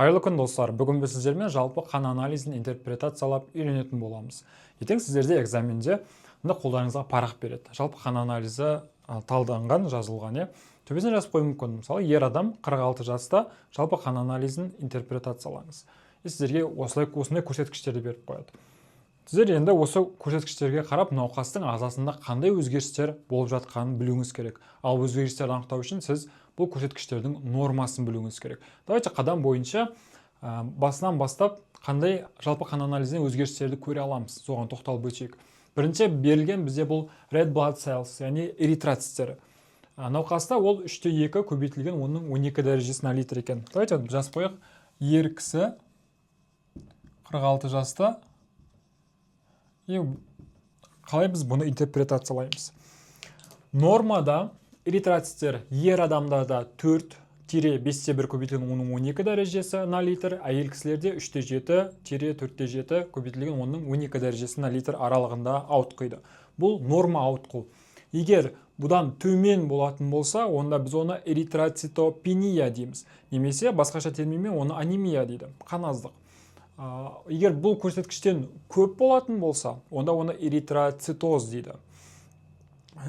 Қайырлы күн, достар! Бүгін біз сіздермен жалпы қан анализін интерпретациялап үйренетін боламыз. Ертең сіздерде экзаменде мында қолдарыңызға парақ береді, жалпы қан анализі талданған, жазылған, иә. Төбесіне жазып қоюы мүмкін, мысалы, ер адам, 46 жаста, жалпы қан анализін интерпретациялаңыз. И сіздерге осылай, осындай көрсеткіштерді беріп қояды. Сіздер енді осы көрсеткіштерге қарап, науқастың ағзасында қандай өзгерістер болып жатқанын білуіңіз керек. Ал өзгерістерді анықтау үшін сіз бұл көрсеткіштердің нормасын білуіңіз керек. Давайте қадам бойынша басынан бастап қандай жалпы қан анализінен өзгерістерді көре аламыз, соған тоқталып өтейік. Бірінші берілген бізде бұл red blood cells, яғни эритроциттер. Науқаста ол 3,2 көбейтілген 10-ның 12 дәрежесі на литр екен. Давайте жазып қояйық: ер кісі, 46 жаста. И қалай біз бұны интерпретациялаймыз? Нормада эритроциттер ер адамдарда 4 тире 5,1 көбейтілген 10-ның 12 дәрежесі на литр, әйел кісілерде 3,7 тире 4,7 көбейтілген 10-ның 12 дәрежесі на литр аралығында ауытқиды. Бұл норма ауытқу. Егер бұдан төмен болатын болса, онда біз оны эритроцитопения дейміз немесе басқаша терминмен оны анемия дейді, қан аздық. Егер бұл көрсеткіштен көп болатын болса, онда оны эритроцитоз дейді.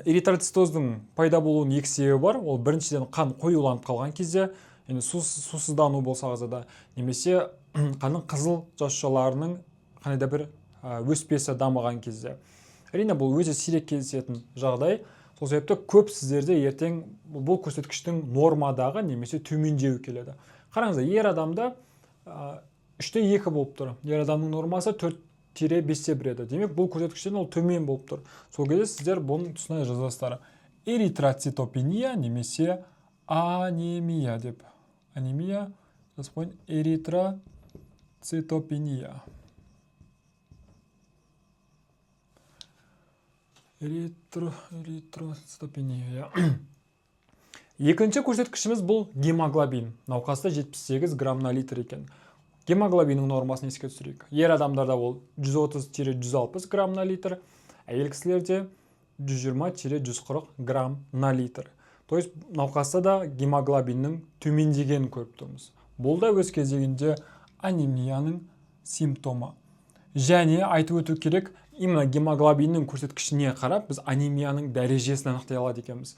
Эритроцитоздың пайда болуының екі себебі бар. Ол біріншіден, қан қоюланып қалған кезде, яғни сусыздану болса ағзада немесе қанның қызыл жасушаларының қандай да бір өспесі дамыған кезде. Әрине, бұл өте сирек кездесетін жағдай. Сол себепті көп сіздерде ертең бұл көрсеткіштің нормадағы немесе төмендеуі келеді. Қараңыздар, ер адамда 3,2 болып тұр. Ер адамның нормасы 4 тире 5,1 еді. Демек, бұл көрсеткіштен ол төмен болып тұр. Сол кезде сіздер бұның тұсына жазасыздар эритроцитопения немесе анемия деп. Анемия жазып қояйын, эритроцитопения, эритроцитопения, иә. Екінші көрсеткішіміз бұл гемоглобин. Науқаста 78 грамм на литр екен. Гемоглобиннің нормасын еске түсірейік: ер адамдарда ол 130-160 грамм на литр, әйел кісілерде 120-140 грамм на литр. То есть науқаста да гемоглобиннің төмендегенін көріп тұрмыз. Бұл да өз кезегінде анемияның симптомы. Және айтып өту керек, именно гемоглобиннің көрсеткішіне қарап, біз анемияның дәрежесін анықтай алады екенбіз.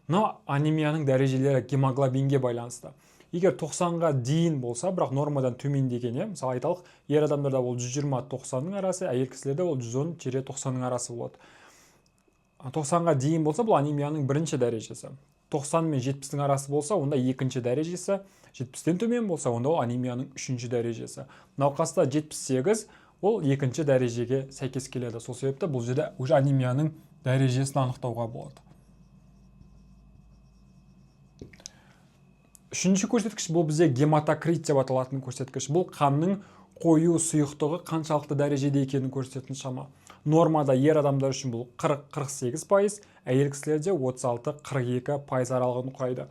Но анемияның дәрежелері гемоглобинге байланысты. Егер 90-ға дейін болса, бірақ нормадан төмендеген, иә, мысалы, айталық, ер адамдарда ол 120-90-ның арасы, әйел кісілерде ол 110-90-ның арасы болады. 90-ға дейін болса, бұл анемияның бірінші дәрежесі. 90 мен 70-тің арасы болса, онда екінші дәрежесі. 70-тен төмен болса, онда ол анемияның үшінші дәрежесі. Науқаста 78, ол екінші дәрежеге сәйкес келеді. Сол себепті бұл жерде уже анемияның дәрежесін анықтауға болады. Үшінші көрсеткіш бұл бізде гематокрит деп аталатын көрсеткіш. Бұл қанның қою сұйықтығы қаншалықты дәрежеде екенін көрсететін шама. Нормада ер адамдар үшін бұл 40-48%, әйел кісілерде 36-42% аралығын құрайды.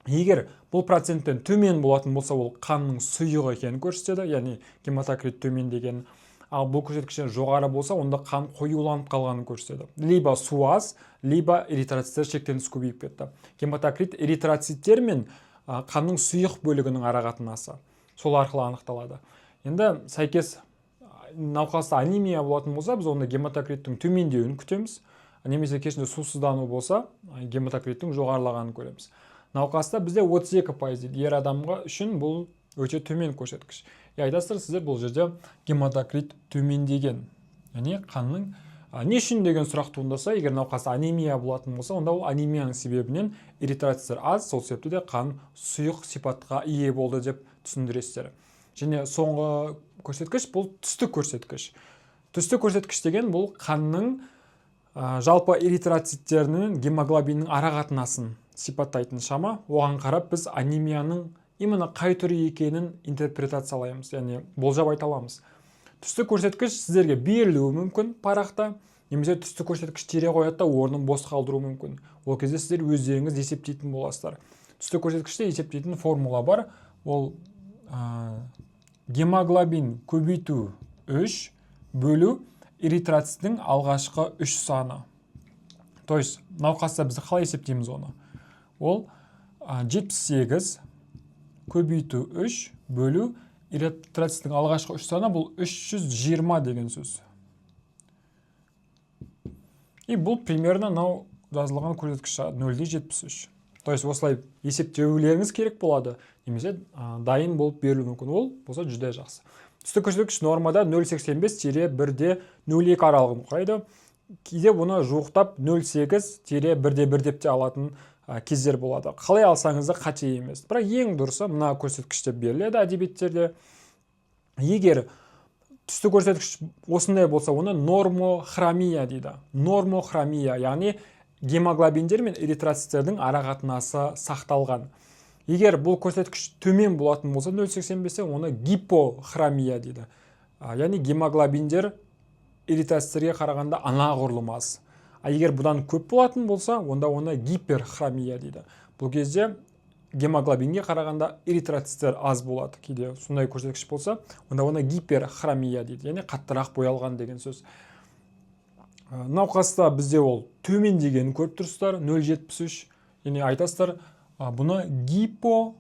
Егер бұл проценттен төмен болатын болса, ол қанның сұйық екенін көрсетеді, яғни гематокрит төмендеген. Ал бұл көрсеткіштен жоғары болса, онда қан қоюланып қалғанын көрсетеді: либо су аз, либо эритроциттер шектен тыс көбейіп кетті. Гематокрит эритроциттер мен қанның сұйық бөлігінің арақатынасы, сол арқылы анықталады. Енді сәйкес науқаста анемия болатын болса, біз онда гематокриттің төмендеуін күтеміз немесе керісінше сусыздану болса, гематокриттің жоғарылағанын көреміз. Науқаста бізде 32% дейді. Ер адамға үшін бұл өте төмен көрсеткіш. И айтасыздар сіздер, бұл жерде гематокрит төмендеген, яғни қанның не үшін деген сұрақ туындаса, егер науқаста анемия болатын болса, онда ол анемияның себебінен эритроциттер аз, сол себепті де қан сұйық сипатқа ие болды деп түсіндіресіздер. Және соңғы көрсеткіш бұл түсті көрсеткіш. Түсті көрсеткіш деген бұл қанның жалпы эритроциттерінің, гемоглобиннің арақатынасын сипаттайтын шама. Оған қарап, біз анемияның именно қай түрі екенін интерпретациялаймыз, яғни болжап айта аламыз. Түсті көрсеткіш сіздерге берілуі мүмкін парақта немесе түсті көрсеткіш тере қояды да, орнын бос қалдыруы мүмкін. Ол кезде сіздер өздеріңіз есептейтін боласыздар. Түсті көрсеткішті есептейтін формула бар. Ол гемоглобин көбейту 3 бөлу эритроциттің алғашқы үш саны. То есть науқаста біз қалай есептейміз оны? Ол 78 Көбейту 3 бөлу эритроциттің алғашқы үш саны, бұл 320 деген сөз. И бұл примерно мынау жазылған көрсеткіш шығады, 0,73. То есть осылай есептеулеріңіз керек болады немесе дайын болып берілуі мүмкін. Ол болса, жүдә жақсы. Түсті көрсеткіш нормада 0,85-1,02 аралығын құрайды. Кейде бұны жуықтап 0,8-1,1 деп те алатын кездер болады. Қалай алсаңыз да, қате емес, бірақ ең дұрысы мына көрсеткіш деп беріледі әдебиеттерде. Егер түсті көрсеткіш осындай болса, оны нормохромия дейді. Нормохромия, яғни гемоглобиндер мен эритроциттердің арақатынасы сақталған. Егер бұл көрсеткіш төмен болатын болса 0,85-тен, оны гипохромия дейді. Яғни гемоглобиндер эритроциттерге қарағанда анағұрлым аз. А егер бұдан көп болатын болса, онда оны гиперхромия дейді. Бұл кезде гемоглобинге қарағанда эритроциттер аз болады. Кейде сондай көрсеткіш болса, онда оны гиперхромия дейді, яғни қаттырақ боялған деген сөз. Науқаста бізде ол төмендегенін көріп тұрсыздар, 0,73, яғни айтасыздар бұны гипохромия.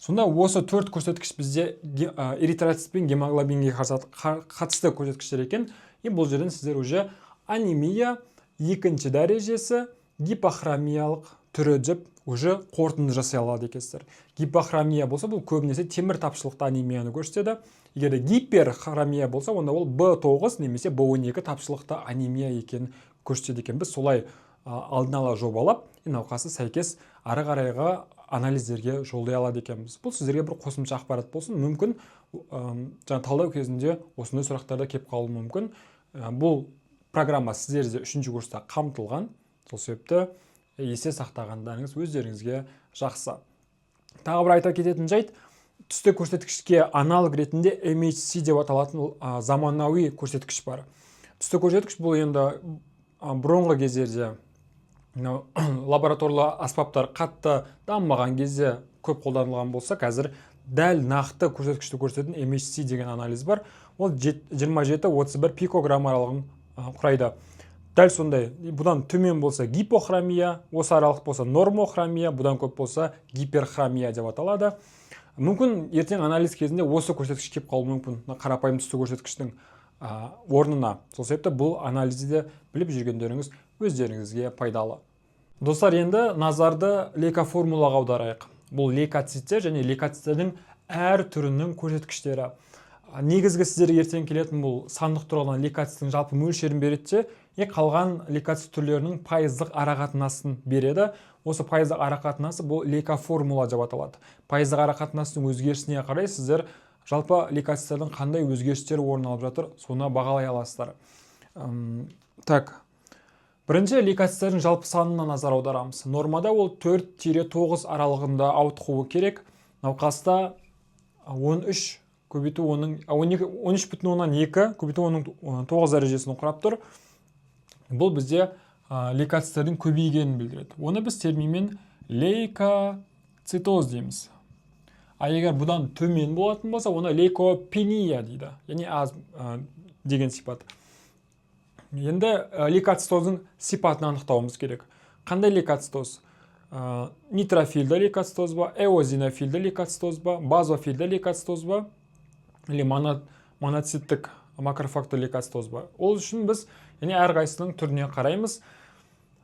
Сонда осы төрт көрсеткіш бізде эритроцит пен гемоглобинге қатысты көрсеткіштер екен. И бұл жерден сіздер уже анемия екінші дәрежесі, гипохромиялық түрі деп уже қорытынды жасай алады екенсіздер. Гипохромия болса, бұл көбінесе темір тапшылықты анемияны көрсетеді. Егер де гиперхромия болса, онда ол B9 немесе B12 тапшылықты анемия екенін көрсетеді екен. Біз солай алдын ала жобалап, науқасты сәйкес ары қарайғы анализдерге жолдай алады екенбіз. Бұл сіздерге бір қосымша ақпарат болсын. Мүмкін, жаңа талдау кезінде осындай сұрақтар да келіп қалуы мүмкін. Бұл программа сіздерде үшінші курста қамтылған, сол себепті есте сақтағандарыңыз өздеріңізге жақсы. Тағы бір айта кететін жайт: түсті көрсеткішке аналог ретінде MHC деп аталатын заманауи көрсеткіш бар. Түсті көрсеткіш бұл енді бұрынғы кездерде, мынау лабораторлы аспаптар қатты дамымаған кезде көп қолданылған болса, қазір дәл нақты көрсеткішті көрсететін MHC деген анализ бар. Ол 27-31 пикограмм аралығын құрайды. Дәл сондай, бұдан төмен болса, гипохромия, осы аралық болса, нормохромия, бұдан көп болса, гиперхромия деп аталады. Мүмкін, ертең анализ кезінде осы көрсеткіш келіп қалуы мүмкін мына қарапайым түсті көрсеткіштің орнына. Сол себепті бұл анализді де біліп жүргендеріңіз өздеріңізге пайдалы. Достар, енді назарды лейкоформулаға аударайық. Бұл лейкоциттер және лейкоциттердің әр түрінің көрсеткіштері. Негізгі сіздерге ертең келетін бұл сандық тұрғыдан лейкоциттің жалпы мөлшерін береді де, и қалған лейкоцит түрлерінің пайыздық арақатынасын береді. Осы пайыздық арақатынасы, бұл лейкоформула деп аталады. Пайыздық арақатынастың өзгерісіне қарай сіздер жалпы лейкоциттердің қандай өзгерістері орын алып жатыр, соны бағалай аласыздар. Так, бірінші лейкоциттердің жалпы санына назар аударамыз. Нормада ол 4-9 аралығында ауытқуы керек. Науқаста 13 көбейту оның 12, 13,2 көбейту оның 9 дәрежесін құрап тұр. Бұл бізде лейкоциттердің көбейгенін білдіреді. Оны біз терминмен лейкоцитоз дейміз. А егер бұдан төмен болатын болса, оны лейкопения дейді, яғни аз деген сипат. Енді лейкоцитоздың сипатын анықтауымыз керек. Қандай лейкоцитоз? Нейтрофильді лейкоцитоз ба, эозинофильді лейкоцитоз ба, базофильді лейкоцитоз ба или моноциттік макрофагты лейкоцитоз ба? Ол үшін біз, яғни, әрқайсысының түріне қараймыз.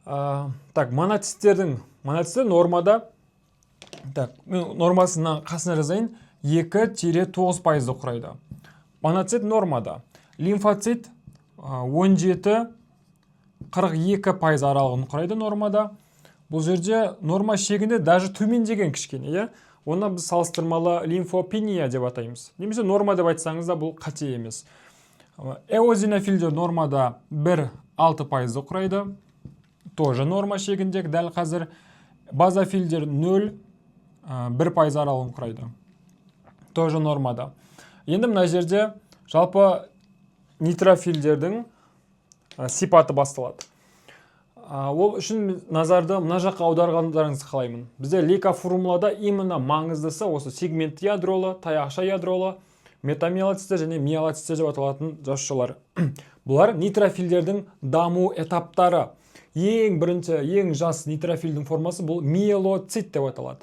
Так, моноциттер нормада, так, мен нормасына қасына жазайын, 2-9% құрайды моноцит нормада. Лимфоцит 17-42% аралығын құрайды нормада. Бұл жерде норма шегінде, даже төмендеген кішкене, иә. Оны біз салыстырмалы лимфопения деп атаймыз немесе норма деп айтсаңыз да, бұл қате емес. Эозинофилдер нормада 1-6% құрайды, тоже норма шегінде дәл қазір. Базофилдер 0-1% аралығын құрайды, тоже нормада. Енді мына жерде жалпы нейтрофилдердің сипаты басталады. Ол үшін назарды мына жаққа аударғандарыңызды қалаймын. Бізде лейкоформулада именно маңыздысы осы сегментті ядролы, таяқша ядролы, метамиелоциттер және миелоциттер деп аталатын жасушалар. Бұлар нейтрофилдердің даму этаптары. Ең бірінші, ең жас нейтрофильдің формасы бұл миелоцит деп аталады.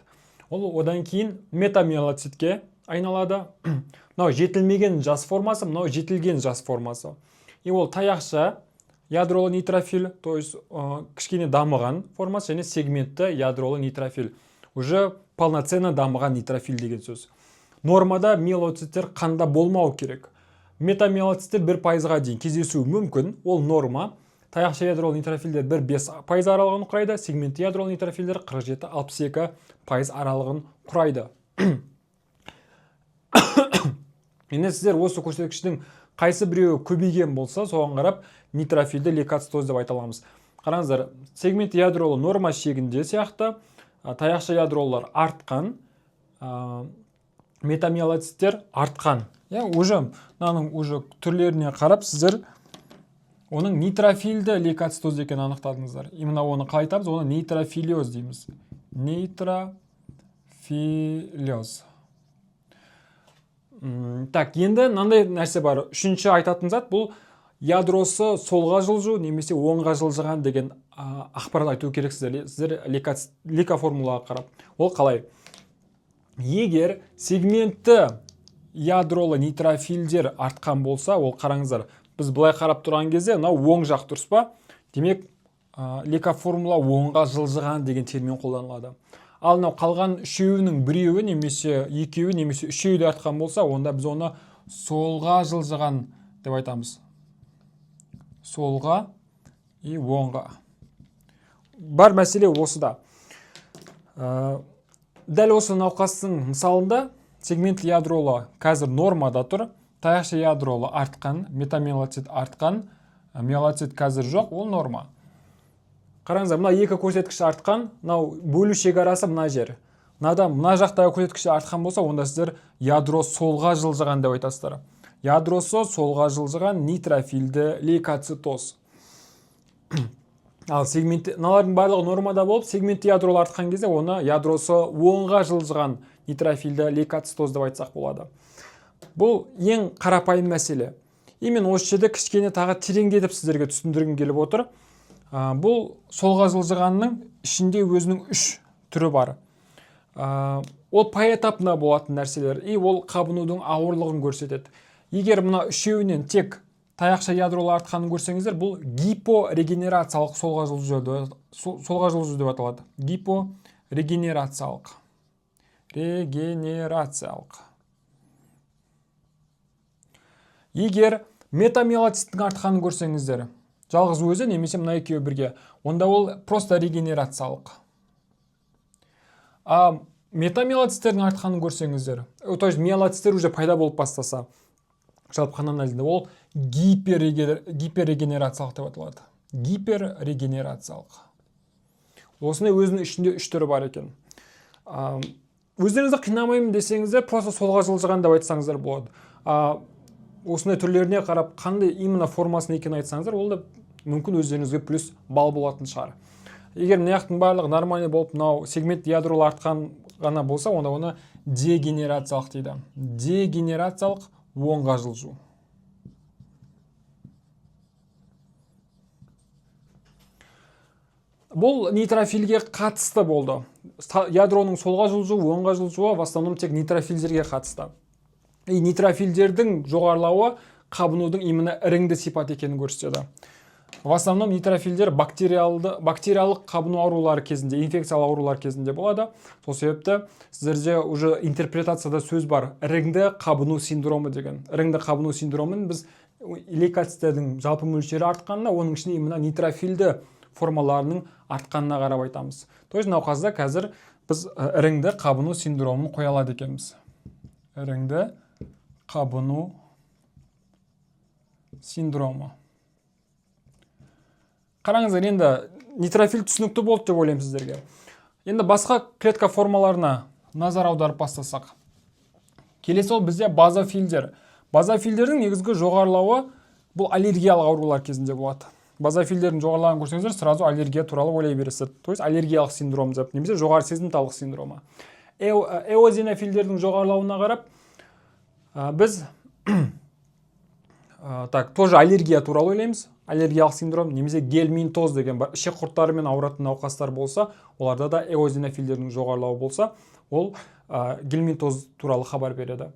Ол одан кейін метамиелоцитке айналады. Мынау жетілмеген жас формасы, мынау жетілген жас формасы. И ол таяқша ядролы нейтрофиль, то есть кішкене дамыған формасы, және сегментті ядролы нейтрофиль, уже полноценно дамыған нейтрофиль деген сөз. Нормада миелоциттер қанда болмау керек. Метамиелоциттер 1%-ға дейін кездесуі мүмкін, ол норма. Таяқша ядролы нейтрофилдер 1-5% аралығын құрайды, сегментті ядролы нейтрофилдер 47-62% аралығын құрайды. Енді сіздер осы көрсеткіштің қайсы біреуі көбейген болса, соған қарап нейтрофильді лейкоцитоз деп айта аламыз. Қараңыздар, сегмент ядролы норма шегінде сияқты, таяқша ядролар артқан, метамиелоциттер артқан, иә. Уже мынаның уже түрлеріне қарап, сіздер оның нейтрофильді лейкоцитоз екенін анықтадыңыздар. Именно оны қалай айтамыз? Оны нейтрофилиоз дейміз, нейтрофилиоз. Так, енді мынандай нәрсе бар. Үшінші айтатын зат: бұл ядросы солға жылжу немесе оңға жылжыған деген ақпарат айту керек сіздер лейкоформулаға қарап. Ол қалай? Егер сегментті ядролы нейтрофилдер артқан болса, ол, қараңыздар, біз былай қарап тұрған кезде мынау оң жақ, дұрыс па? Демек, лейкоформула оңға жылжыған деген термин қолданылады. Ал мынау қалған үшеуінің біреуі немесе екеуі немесе үшеуі де артқан болса, онда біз оны солға жылжыған деп айтамыз. Солға и оңға. Бар мәселе осыда. Дәл осы науқастың мысалында сегмент ядролы қазір нормада тұр, таяқша ядролы артқан, метамиелоцит артқан, миелоцит қазір жоқ, ол норма. Қараңыздар, мына екі көрсеткіш артқан, мынау бөлу шекарасы мына жер. Мынада, мына жақтағы көрсеткіші артқан болса, онда сіздер ядро солға жылжыған деп айтасыздар. Ядросы солға жылжыған нейтрофильді лейкоцитоз. Ал сегментті, мыналардың барлығы нормада болып, сегментті ядролар артқан кезде, оны ядросы оңға жылжыған нейтрофильді лейкоцитоз деп айтсақ болады. Бұл ең қарапайым мәселе. И мен осы жерде кішкене тағы тереңдетіп сіздерге түсіндіргім келіп отыр. Бұл солға жылжығанның ішінде өзінің үш түрі бар. Ол поэтапно болатын нәрселер, и ол қабынудың ауырлығын көрсетеді. Егер мына үшеуінен тек таяқша ядролар артқанын көрсеңіздер, бұл гипорегенерациялық солға жылжу деп аталады. Гипорегенерациялық, регенерациялық. Егер метамиелоциттің артқанын көрсеңіздер, жалғыз өзі немесе мына екеуі бірге, онда ол просто регенерациялық. А метамиелоциттердің артқанын көрсеңіздер, то есть миелоциттер уже пайда болып бастаса жалпы қан анализінде, ол гиперрегенерациялық деп аталады, гиперрегенерациялық. Осындай өзінің ішінде үш түрі бар екен. Өздеріңізді қинамаймын десеңіздер, просто солға жылжыған деп айтсаңыздар болады. Осындай түрлеріне қарап, қандай именно формасын екенін айтсаңыздар, ол да мүмкін өздеріңізге плюс балл болатын шығар. Егер мына жақтың барлығы нормальный болып, мынау сегмент ядролар артқан ғана болса, онда оны дегенерациялық дейді, дегенерациялық оңға жылжу. Бұл нейтрофильге қатысты болды. Ядроның солға жылжуы, оңға жылжуы в основном тек нейтрофильдерге қатысты. И нейтрофильдердің жоғарылауы қабынудың именно іріңді сипат екенін көрсетеді. В основном нейтрофильдер бактериялық қабыну аурулары кезінде, инфекциялық аурулар кезінде болады. Сол себепті сіздерде уже интерпретацияда сөз бар: іріңді қабыну синдромы деген. Іріңді қабыну синдромын біз лейкоциттердің жалпы мөлшері артқанына, оның ішінде именно нейтрофильді формаларының артқанына қарап айтамыз. То есть науқаста қазір біз іріңді қабыну синдромын қоя алады екенбіз. Іріңді қабыну синдромы. Қараңыздар, енді нейтрофил түсінікті болды деп ойлаймын сіздерге. Енді басқа клетка формаларына назар аударып бастасақ. Келесі ол бізде базофилдер. Базофилдердің негізгі жоғарылауы бұл аллергиялық аурулар кезінде болады. Базофилдердің жоғарылағанын көрсеңіздер, сразу аллергия туралы ойлай бересіздер. То есть аллергиялық синдром деп немесе жоғары сезімталдық синдромы. Эозинофилдердің жоғарылауына қарап, біз Так, тоже аллергия туралы ойлаймыз, аллергиялық синдром немесе гельминтоз деген бар. Ішек құрттарымен ауыратын науқастар болса, оларда да эозинофилдердің жоғарылауы болса, ол гельминтоз туралы хабар береді.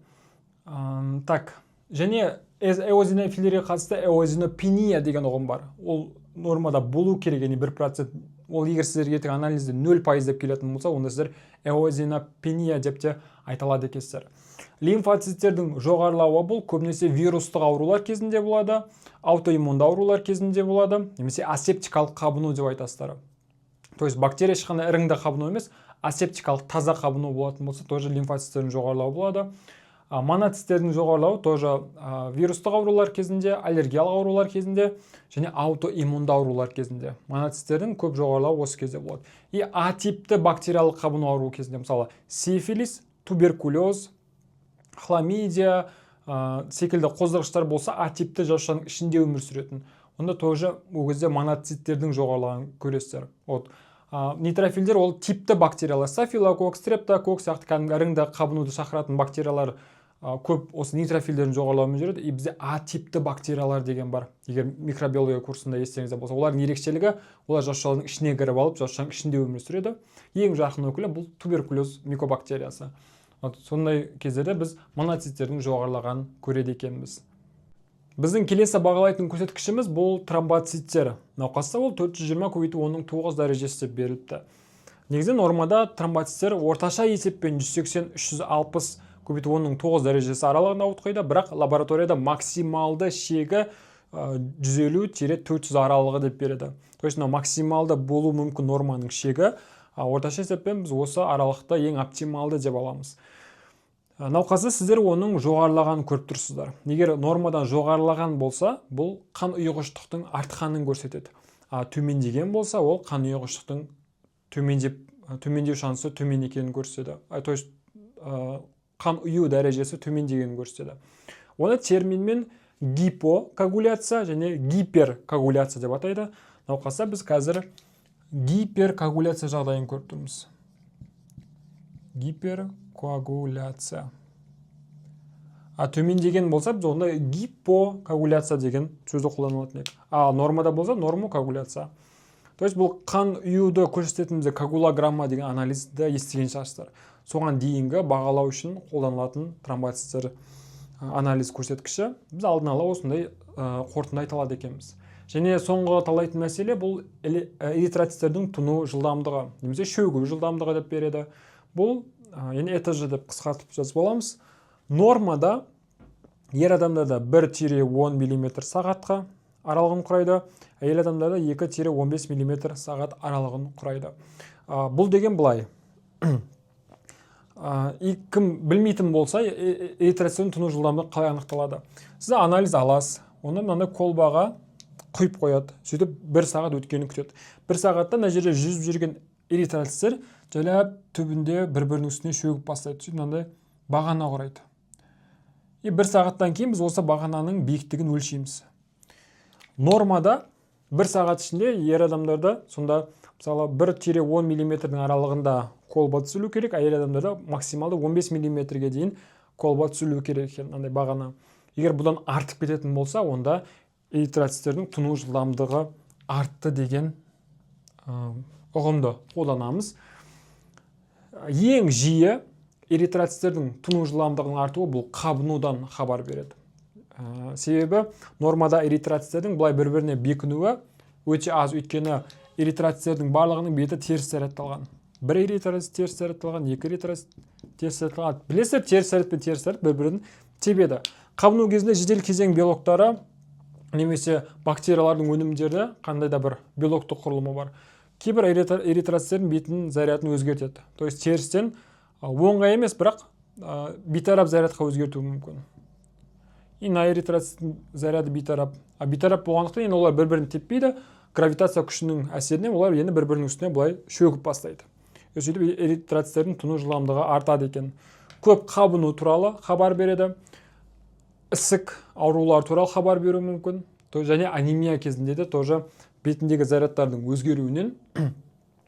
Так, және эозинофилдерге қатысты эозинопения деген ұғым бар. Ол нормада болу керек, яғни 1%. Ол егер сіздерге ертең анализде 0% деп келетін болса, онда сіздер эозинопения деп те айта алады екенсіздер. Лимфоциттердің жоғарылауы, бұл көбінесе вирустық аурулар кезінде болады, аутоиммунды аурулар кезінде болады немесе асептикалық қабыну деп айтасыздар. То есть бактерия, ешқандай іріңді қабыну емес, асептикалық таза қабыну болатын болса, тоже лимфоциттердің жоғарылауы болады. Моноциттердің жоғарылауы тоже вирустық аурулар кезінде, аллергиялық аурулар кезінде және аутоиммунды аурулар кезінде. Моноциттердің көп жоғарылауы осы кезде болады. И А типті бактериялық қабыну ауруы кезінде, мысалы, сифилис, туберкулез, хламидия секілді қоздырғыштар болса, А типті жасушаның ішінде өмір сүретін, онда тоже ол кезде моноциттердің жоғарылағанын көресіздер. Вот нейтрофилдер, ол типті бактериялар, стафилококк, стрептококк сияқты кәдімгі іріңді қабынуды шақыратын бактериялар көп осы нейтрофилдердің жоғарылауымен жүреді. И бізде А типті бактериялар деген бар, егер микробиология курсында естеріңізде болса. Олардың ерекшелігі: олар жасушалардың ішіне кіріп алып, жасушаның ішінде өмір сүреді. Ең жарқын өкілі бұл туберкулез микобактериясы. Вот сондай кездерде біз моноциттердің жоғарылағанын көреді екенбіз. Біздің келесі бағалайтын көрсеткішіміз бұл тромбоциттер. Науқаста ол 420 көбейту 10-ның 9 дәрежесі деп беріліпті. Негізі нормада тромбоциттер орташа есеппен 180-360 көбейту 10-ның 9 дәрежесі аралығында ауытқиды, бірақ лабораторияда максималды шегі 150-400 аралығы деп береді. То есть мынау максималды болуы мүмкін норманың шегі, а орташа есеппен біз осы аралықты ең оптималды деп аламыз. Науқаста сіздер оның жоғарылағанын көріп тұрсыздар. Егер нормадан жоғарылаған болса, бұл қан ұйығыштықтың артқанын көрсетеді, а төмендеген болса, ол қан ұйығыштықтың төмендеу шансы төмен екенін көрсетеді, то есть қан ұю дәрежесі төмендегенін көрсетеді. Оны терминмен гипокоагуляция және гиперкоагуляция деп атайды. Науқаста біз қазір гиперкоагуляция жағдайын көріп тұрмыз, гиперкоагуляция. А төмендеген болса, біз онда гипокоагуляция деген сөзді қолданылатын едік, а нормада болса, нормокоагуляция. То есть бұл қан ұюды көрсететін бізде коагулограмма деген анализді естіген шығарсыздар. Соған дейінгі бағалау үшін қолданылатын тромбоциттер анализ көрсеткіші. Біз алдын ала осындай қорытынды айта алады екенбіз. Және соңғы талайтын мәселе бұл эритроциттердің тұну жылдамдығы немесе шөгу жылдамдығы деп береді. Бұл яғни ЭТЖ деп қысқартып жазып аламыз. Нормада ер адамдарда 1-10 мм сағатқа аралығын құрайды, әйел адамдарда 2-15 мм сағат аралығын құрайды. Бұл деген былай, и кім білмейтін болса, эритроциттің тұну жылдамдығы қалай анықталады? Сіз анализ аласыз, оны мынандай колбаға құйып қояды, сөйтіп бір сағат өткенін күтеді. Бір сағатта мына жерде жүзіп жүрген эритроциттер жайлап түбінде бір бірінің үстіне шөгіп бастайды, сөйтіп мынандай бағана құрайды. И бір сағаттан кейін біз осы бағананың биіктігін өлшейміз. Нормада бір сағат ішінде ер адамдарда сонда, мысалы, 1-10 миллиметрдің аралығында колба түзілу керек, әйел адамдарда максималды 15 миллиметрге дейін колба түзілу керек екен, мынандай бағана. Егер бұдан артып кететін болса, онда эритроциттердің тұну жылдамдығы артты деген ұғымды қолданамыз. Ең жиі эритроциттердің тұну жылдамдығының артуы бұл қабынудан хабар береді. Себебі нормада эритроциттердің былай бір біріне бекінуі өте аз, өйткені эритроциттердің барлығының беті теріс зарядталған. Бір эритроцит теріс зарядталған, екі эритроцит теріс зарядталған. Білесіздер, теріс заряд пен теріс заряд бір бірін тебеді. Қабыну кезінде жедел кезең белоктары немесе бактериялардың өнімдері, қандай да бір белоктық құрылымы бар кейбір эритроциттердің бетінің зарядын өзгертеді. То есть терістен оңға емес, бірақ бейтарап зарядқа өзгертуі мүмкін. И мына эритроциттің заряды бейтарап, а бейтарап болғандықтан енді олар бір бірін теппейді. Гравитация күшінің әсерінен олар енді бір бірінің үстіне былай шөгіп бастайды. И сөйтіп эритроциттердің тұну жылдамдығы артады екен. Көп қабыну туралы хабар береді, ісік аурулар туралы хабар беруі мүмкін. Және анемия кезінде де тоже бетіндегі зарядтардың өзгеруінен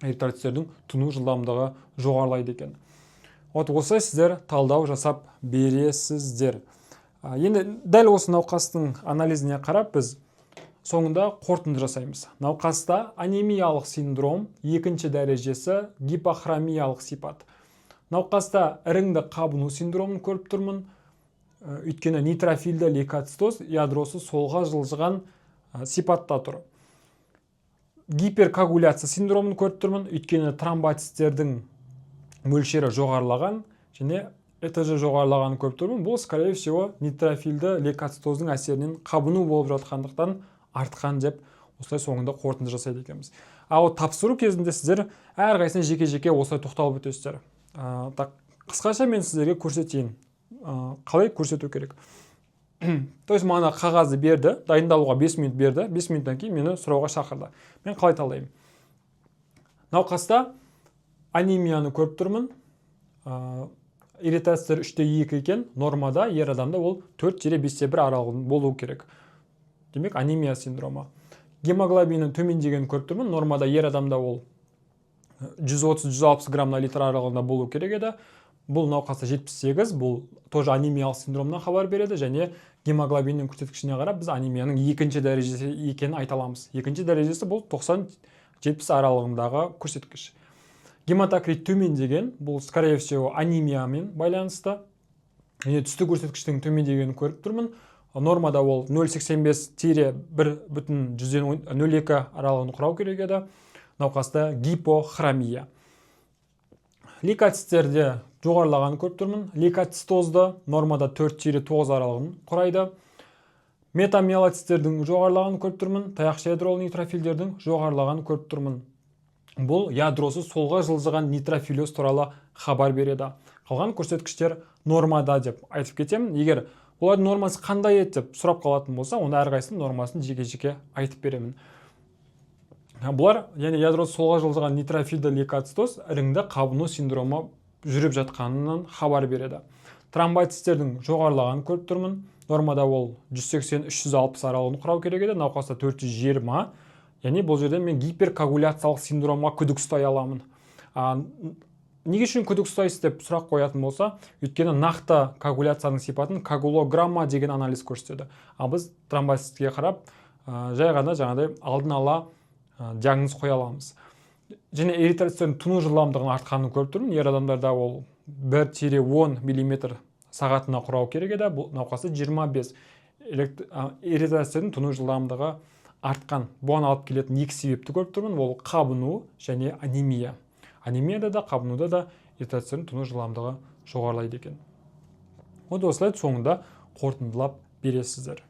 эритроциттердің тұну жылдамдығы жоғарылайды екен. Вот осылай сіздер талдау жасап бересіздер. Енді дәл осы науқастың анализіне қарап, біз соңында қорытынды жасаймыз. Науқаста анемиялық синдром екінші дәрежесі, гипохромиялық сипат. Науқаста іріңді қабыну синдромын көріп тұрмын, өйткені нейтрофильді лейкоцитоз, ядросы солға жылжыған сипатта тұр. Гиперкоагуляция синдромын көріп тұрмын, өйткені тромбоциттердің мөлшері жоғарылаған және ЭТЖ жоғарылағанын көріп тұрмын. Бұл, скорее всего, нейтрофильді лейкоцитоздың әсерінен қабыну болып жатқандықтан артқан деп, осылай соңында қорытынды жасайды екенбіз. Ал вот тапсыру кезінде сіздер әрқайсысына жеке жеке осылай тоқталып өтесіздер. Так, қысқаша мен сіздерге көрсетейін, қалай көрсету керек. То есть маған қағазды берді, дайындалуға 5 минут берді, 5 минуттан кейін мені сұрауға шақырды. Мен қалай талдаймын? Науқаста анемияны көріп тұрмын. Эритроциттер 3,2 екен, нормада ер адамда ол 4-5,1 аралығында болу керек, демек, анемия синдромы. Гемоглобиннің төмендегенін көріп тұрмын. Нормада ер адамда ол 130-160 грамм на литр аралығында болу керек еді, бұл науқаста 78. Бұл тоже анемиялық синдромнан хабар береді. Және гемоглобиннің көрсеткішіне қарап, біз анемияның екінші дәрежесі екенін айта аламыз. Екінші дәрежесі — бұл 90-70 аралығындағы көрсеткіш. Гематокрит төмендеген, бұл, скорее всего, анемиямен байланысты. Және түсті көрсеткіштің төмендегенін көріп тұрмын. Нормада ол 0,85 тире 1,02 аралығын құрау керек еді, науқаста гипохромия. Лейкоциттерде жоғарылағанын көріп тұрмын, лейкоцитозды, нормада 4 тире 9 аралығын құрайды. Метамиелоциттердің жоғарылағанын көріп тұрмын, таяқша ядролы нейтрофилдердің жоғарылағанын көріп тұрмын. Бұл ядросы солға жылжыған нейтрофилез туралы хабар береді. Қалған көрсеткіштер нормада деп айтып кетемін. Егер олардың нормасы қандай еді деп сұрап қалатын болса, онда әрқайсысының нормасын жеке жеке айтып беремін. Бұлар, яғни ядросы солға жылжыған нейтрофильді лейкоцитоз іріңді қабыну синдромы жүріп жатқанынан хабар береді. Тромбоциттердің жоғарылағанын көріп тұрмын. Нормада ол 180-360 аралығын құрау керек еді, науқаста 420. Яғни бұл жерде мен гиперкоагуляциялық синдромға күдік ұстай аламын. Неге үшін күдік ұстайсыз деп сұрақ қоятын болса, өйткені нақты коагуляцияның сипатын коагулограмма деген анализ көрсетеді, ал біз тромбоцитке қарап, жай ғана жаңағыдай алдын ала диагноз қоя аламыз. Және эритроциттердің тұну жылдамдығының артқанын көріп тұрмын. Ер адамдарда ол 1-10 миллиметр сағатына құрау керек еді, бұл науқаста 25. Эритроциттердің тұну жылдамдығы артқан. Бұған алып келетін екі себепті көріп тұрмын: ол қабыну және анемия. Анемияда да, қабынуда да эритроциттердің тұну жылдамдығы жоғарылайды екен. Вот осылай соңында қорытындылап бересіздер.